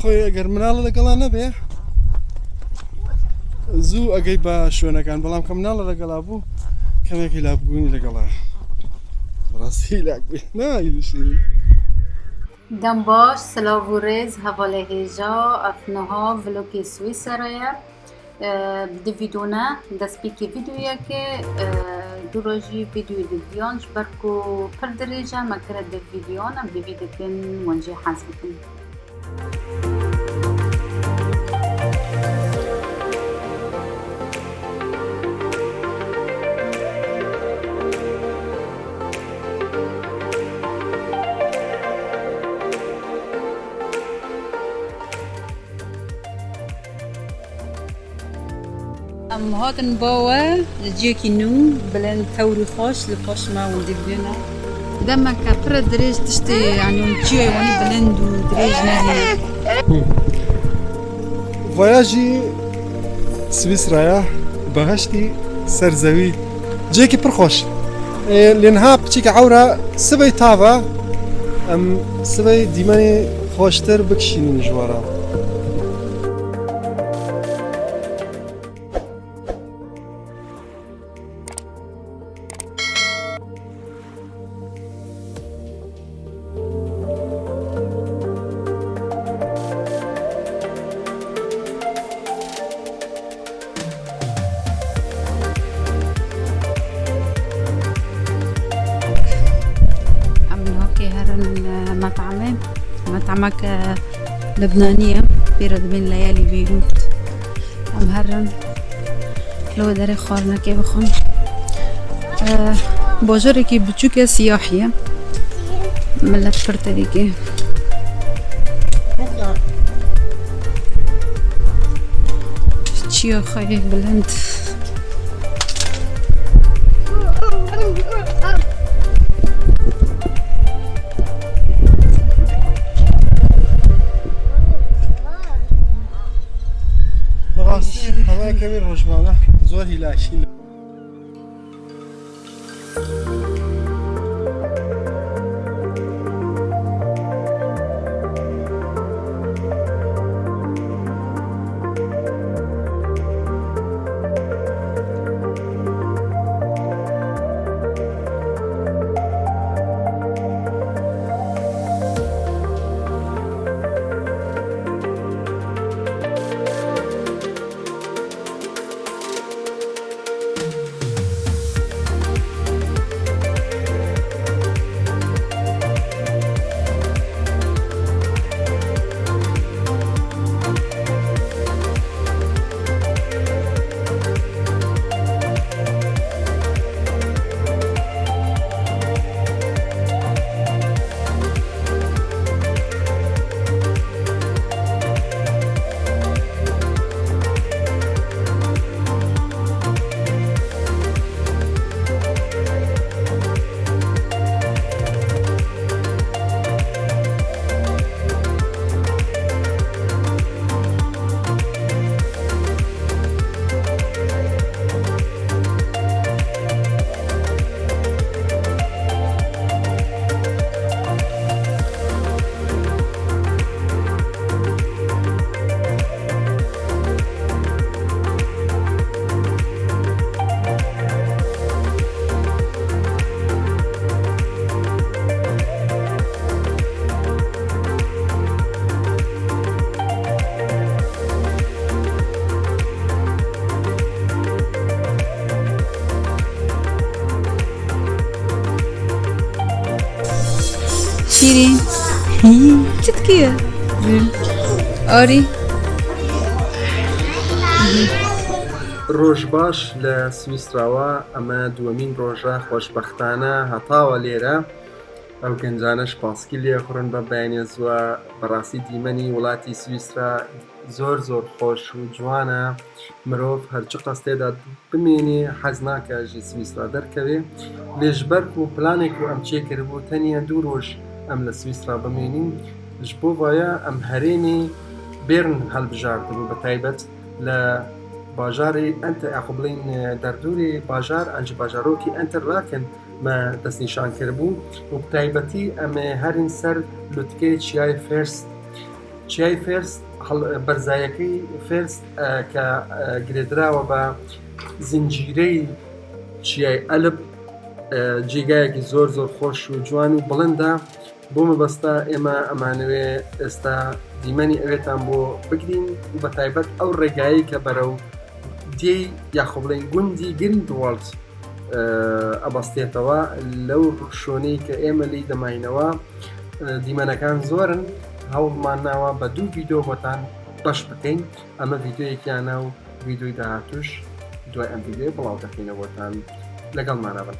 خۆی ئەگەر مناڵە لەگەڵا نەبێ زوو ئەگەی بە شوێنەکان بەڵام کە مناڵە لەگەڵا بوو کەمێک هیلاکبوونی لەگەڵا بەڕاستی هیلاک بووی نایشیری دەم باش سلاv û rêz hevalê hêja ev niha vlogê Swîsre ye di vîdeo ne destpêkê vîdeoyekê du roj jî vîdeoyê diviyan ji ber ku pir dirêj e me kire di vîdeoyan em hêvî dikin wan jê hez bikin. Em hatin ba we li ciyekî nû bilind tewrî xweş li paş me û dibîne. Demeke pir dirêj tiştê yanî hûn çiyayê wanî bilind û dirêj nedîne. Vaya jî Swîsra ya beheştî ser zewî cihekî pir xweş. Lê niha piçîkê ewra sibey tava em sibey dîmenê xweştir bikişînin ji we re. Em niha kê herin met'emê. Met'emek Libnanî ye. Pê re dibên Leyalî Beyrût. Em herin li wê derê xwarinekê bixwin. Bajarekî biçûk e siyahî ye. Milet pir tevîkê. Çiya xwe yê bilind. بەڕاستی هەوای کەمی ڕۆژمانە زۆر هیلاکین. شیرین چ دکیە ئاری ڕۆژ باش لە سویسراوە ئەمە دووەمین ڕۆژە خۆشبەختانە هەتاوە لێرە ئەو گەنجانەش پاسکیل لێخوڕن بە بەیانە زووە بەڕاستی دیمەنی وڵاتی سویسرا زۆر زۆر خۆش و جوانە مرۆڤ هەرچ قەس تێدا بمێنێ حەز ناکە ژی سویسرا دەرکەوێ لێ ژبەر و پلانێک و ئەم چێ کردبوو تەنیا دوو ڕۆژ ئەم لە سویسرا بمێنین ژ بۆ وایە ئەم هەرێمی بێرن هەلبژاردبوو بە تایبەت لە باژاری ئەنتە یاخۆ بڵین دەردوری باژار ئەنج باژارۆکی ئەنتەر لاکن مە دەستنیشان کردبوو و بەتایبەتی ئەمێ هەرین سەر لوتکەی چیای فێرست. چیای فێرست بەرزایەکەی فێرست کە گرێدراوە بە زنجیرەی چیای ئەلب جێگایەکی زۆر زۆر خۆش و جوان و بڵندە بۆ مەبەستە ئێمە ئەمانەوێ ئێستا دیمەنی ئەوێتان بۆ بگرین و بە تایبەت ئەو ڕێگایی کە بەرەو دێی یاخۆ بڵێن گوندی گرندواڵد ئەبەستێتەوە لەو شوێنەی کە ئێمە لی دەماینەوە دیمەنەکان زۆرن هەوڵمان ناوە بە دوو ڤیددیو بۆتان بەش بکەین ئەمە ڤیددیوەیەکیانە و ڤیددیوی داهاتوش دوای ئەم ڤیددیو بڵاو دەکەینەوەتان لەگەڵمانە بن.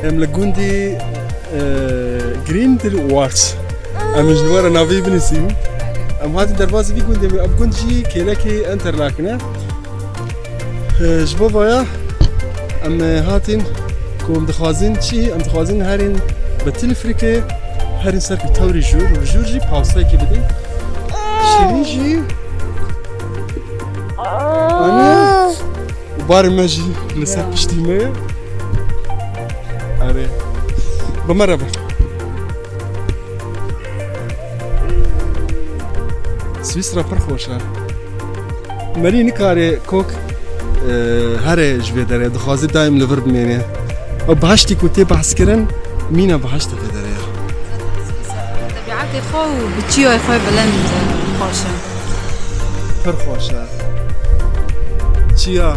ئەم لە گوندی گریندر وارچ ئەمش لوەرە ناوی بنووسیم ئەم هاتین دەربازی بی گوندێ ئەم گوندجی کێلەکی ئەنتەرلاکنە ji bo vaya em hatin ku em dixwazin çi em dixwazin herîn bi tilfrikê herîn ser ku tewrî jûr û jûr jî pawseyekî bidin şîrîn jî ane û barê me jî li ser piştî me ye erê bi me re be Swîsre pir xweş e. Merî nikarê kok here ji vê derê dixwaze daim li vir bimêne. Ew biheştî ku tê behskirin mîna biheşta vê derê ye. Tebîetê xwe û bi çiyayê xwe bilind xweş e. Pir xweş e. Çiya.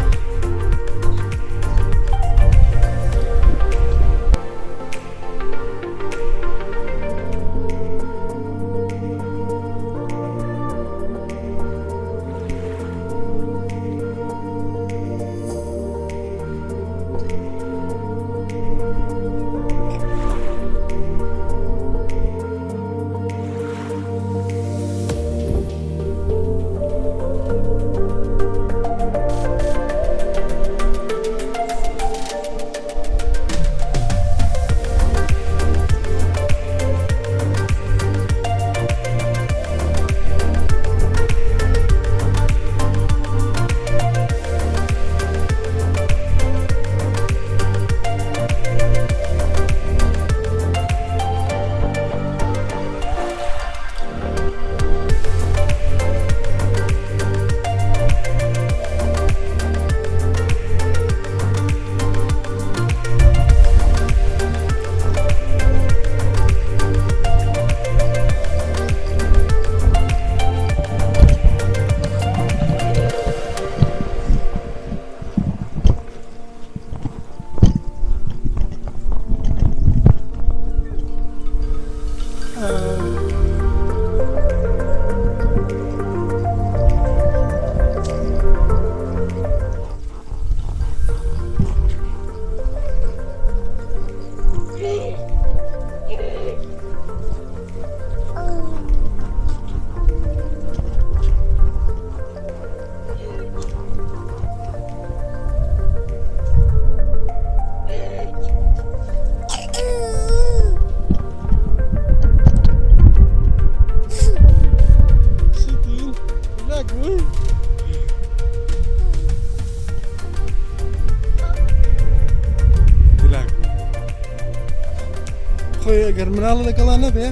خۆی ئەگەر مناڵە لەگەڵا نەبێ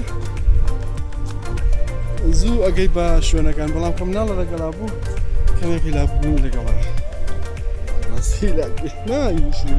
زوو ئەگەی بە شوێنەکان بەڵام کە مناڵە لەگەڵا بوو کەمێک هیلاکبوون لەگەڵا ڕاستی هیلاک نایشی.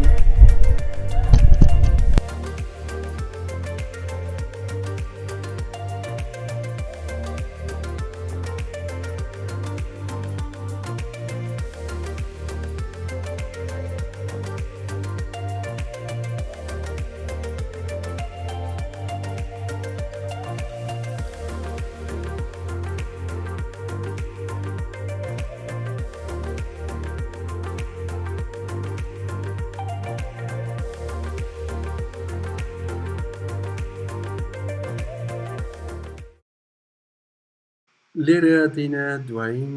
لێرە دێینە دوایین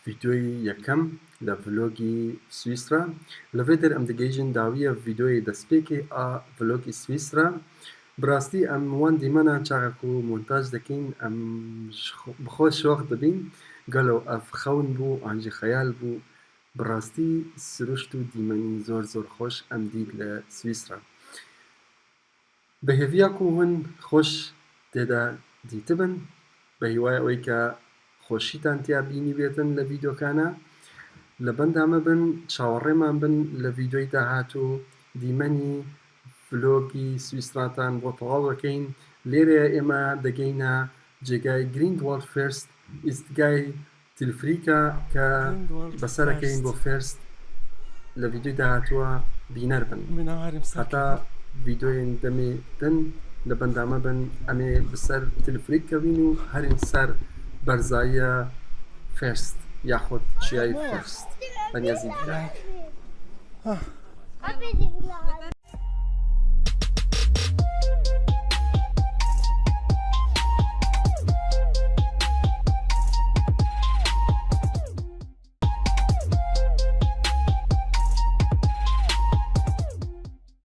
ڤیدۆی یەکەم لە ڤلۆگی سویسرا. لە ڤێ دەر ئەم دەگەیژن داویە ڤیدۆی دەستپێکێ ئا ڤلۆگی سویسرا. بەڕاستی ئەم وان دیمەنە چاغەک و مۆنتاژ دەکەین ئەم بخۆ شۆخ دەبین گەلۆ ئەف خەون بوو ئانژی خەیال بوو. بەڕاستی سروشت و دیمەنی زۆر زۆر خۆش ئەم دیت لە سویسرا. بە هێڤیا کو هون خۆش تێدا دیتبن بە هیوای ئەوەی کە خۆشیتان تیا بینی بێتن لە ڤیدۆکانە لە بەندامە بن چاوەڕێمان بن لە ڤیدۆی داهاتوو دیمەنی ڤلۆگی سویسراتان بۆ تەواو دەکەین. لێرەیە ئێمە دەگەینە جێگای گریندواڵد فێرست ئیستگای تلفریکە کە بەسەرەکەین بۆ فێرست لە ڤیدۆی داهاتووە بینەر بن هەتا ڤیدۆیên دەمێ دن لە بەندامە بن ئەمێ بسەر تلفریک کەوین و هەرین سەر بەرزاییە فێرست یاخود چیای فێرست بەنیازی دیدار.